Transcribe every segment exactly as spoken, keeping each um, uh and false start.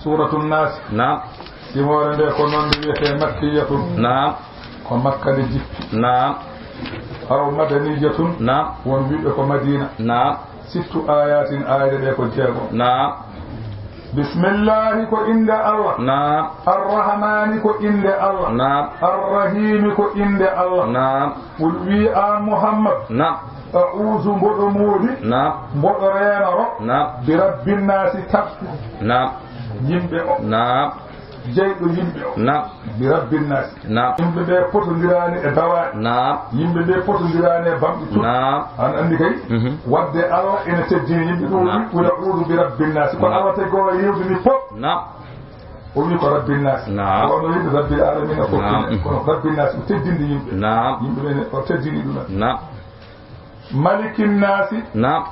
Suuratu Naasi. Naam. Simoore nde ko noon nde wiyetee makkiyatun. Naam. Ko Makka nde jippi. Naam. Aw madaniyatun. Naam. Won wiɓe ko Madiina. Naam. Sittu ayatin, aayre ɗe ko jeego. Naam. Bismillahi ko innde Allah. Naam. Arrahmani ko innde Allah. Naam. Arrahimi ko innde Allah. Naam. Qul wi an Muhammad. Naam. A'uuzu mboɗo mooli. Naam. Mboɗo reenoro. Naam. Bi rabbin naasi tabtu. Naam. Yimɓe o. Naam. Jeyɗo yimɓe o. Naam. Bi rabbin naasi. Naam. Yimɓe ɓe potondiraani e dawaaɗi. Naam. Yimɓe ɓe potondiraani e bamɗi tun. Naam. An anndi kay. Mhm. Wadde Allah ene teddini yimɓe ɗum. Naam. Woni qul a'uuzu bi rabbin naasi. Ko naam. Allah tagi o yewdini fof. Naam. O wi ko rabbin naasi. Naam. Ko ono yimɓe rabbil alamina fof. Naam. Kono rabbin naasi ko teddinde yimɓe. Naam. Yimɓe ɓe o teddini ɗum. Naam. Malikin naasi. Naam.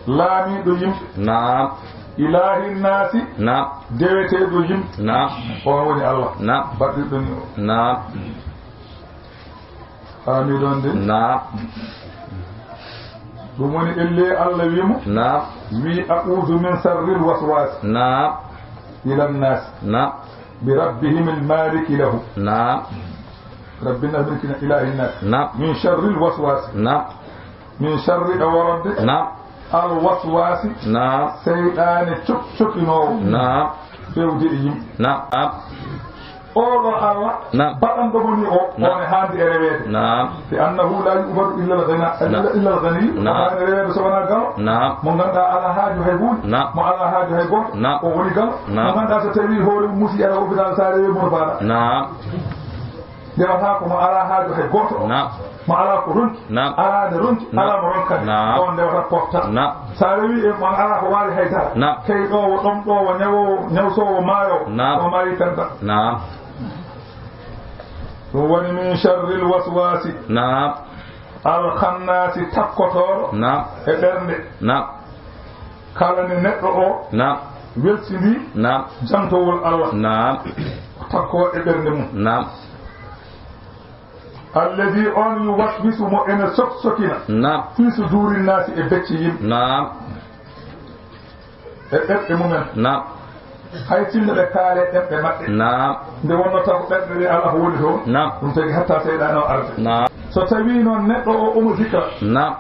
Laamiiɗo yimɓe. Naam. Ilaahin naasi. Naam. Deweteeɗo yimɓe. Naam. On woni Allah. Naam. Baɗɗirɗo ni o. Naam. Faami ɗon de? Naam. Ɗum woni elle Allah wi mo. Naam. Wi a'uuzu min sarril waswaasi. Naam. Ilan naasi. Naam. Bi rabbihimil maaliki lahu. Naam. Rabbin naasi, min kina ilaahin naasi. Naam. Min sharril waswaasi. Naam. Min sharri e worode. Naam. Al waswaasi. Naam. Seyɗaane cok-, cokinoowo. Naam. Fewde e yimɓe. Naam. Oɗo Allah. Naam. Baɗanɗo mo ni o. Naam. On e haandi e reweede. Naam. Fi annahu la yu'badu illa al ghina, naam. Illa, illa al ghani. Naam. Haani reweede so wonaa galo. Naam. Mo ngannduɗaa alaa haaju hay huunde. Naam. Mo alaa haaju hay gooto. Naam. O woni galo. Naam. Mo ngannduɗaa so tawii hoore mum musi ara hôpital so a rewi mo no faaɗa. Naam. Ndewata ko mo alaa haaju hay gooto. Naam. Mo alaa ko ronki. Naam. Alaa nde ronki, naam. Alaa mo ronkata. Naam. On ndewata pofta. Naam. So a rewi e mo alaa ko waawi hay dara. Naam. Kay ɗo wo ɗom ɗo wo ñawo, ñawsoowo maayo. Naam. O maayi penta. Naam. Ɗum woni min sharril waswaasi. Naam. Al khannaasi takkotooɗo. Naam. E ɓernde. Naam. Kala nde neɗɗo o. Naam. Weltindii. Naam. Jantowol Allah. Naam. Takko e ɓernde mum. Naam. Allazi on yuwaswisu mo ene sok-, sokina. Naam. Fi suduuri naasi e becce yimɓe. Naam. E ɓerɗe mumen. Naam. Hay sinno ɓe kaale ɗemɗe maɓɓe. Naam. Nde wonnoo taw ko ɓerɗe ɗe alaa ko woni toon. Naam. Ɗum tagi hatta seyɗaane o arde. Naam. So tawii noon neɗɗo o omo zikra. Naam.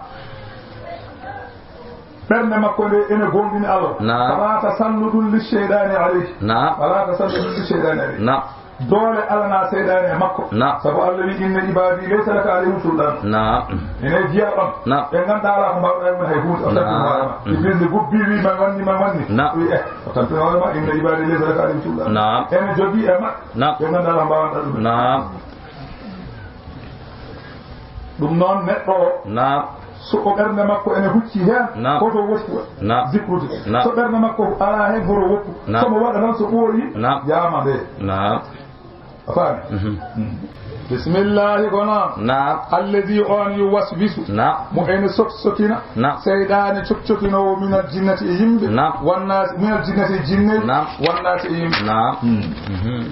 Ɓernde makko nde ene goonɗini Allah. Naam. Fala tasalludun lisheyɗaani alayhi. Naam. Fala tasalludun lisheyɗaani alayhi. Naam. Doole alanaa seyɗaane e makko. Naam. Sabu Allah wi, "Inna ibaadi laysa laka alayhim sultaan." Naam. Ene jeyaa ɗon. Naam. Ɓe ngannduɗaa alaa ko mbaawɗaa e mum hay huunde. O tampini hoore ma. Naam. Iblis ne gubbi wi ma wanni, ma wanni. Naam. Wi, eh, o tampini hoore ma, "Inna ibaadi laysa laka alayhim sultaan." Naam. Ene jogii e maɓɓe. Naam. Ɓe ngannduɗaa alaa ko mbaawanɗaa ɗum. Naam. Ɗum noon, neɗɗo o, naam, so o ɓernde makko ene hucci heen, naam, hoto woppu, naam, zikrude. Naam. So ɓernde makko alaa heen, hoto woppu. Naam. So mo waɗa tan, so ɓooyi, naam, yaama nde. Naam. A faami? Mhm. Mm. Bismillahi ko noon. Naam. Allazi on yuwaswisu. Naam. Mo ene sok-, sokina. Naam. Seyɗaane cok-, cokinoowo minal jinnati e yimɓe. Naam. Wannaasi, minal jinnati e jinne. Naam. Wannaasi e yimɓe. Naam. Mm. Mhm.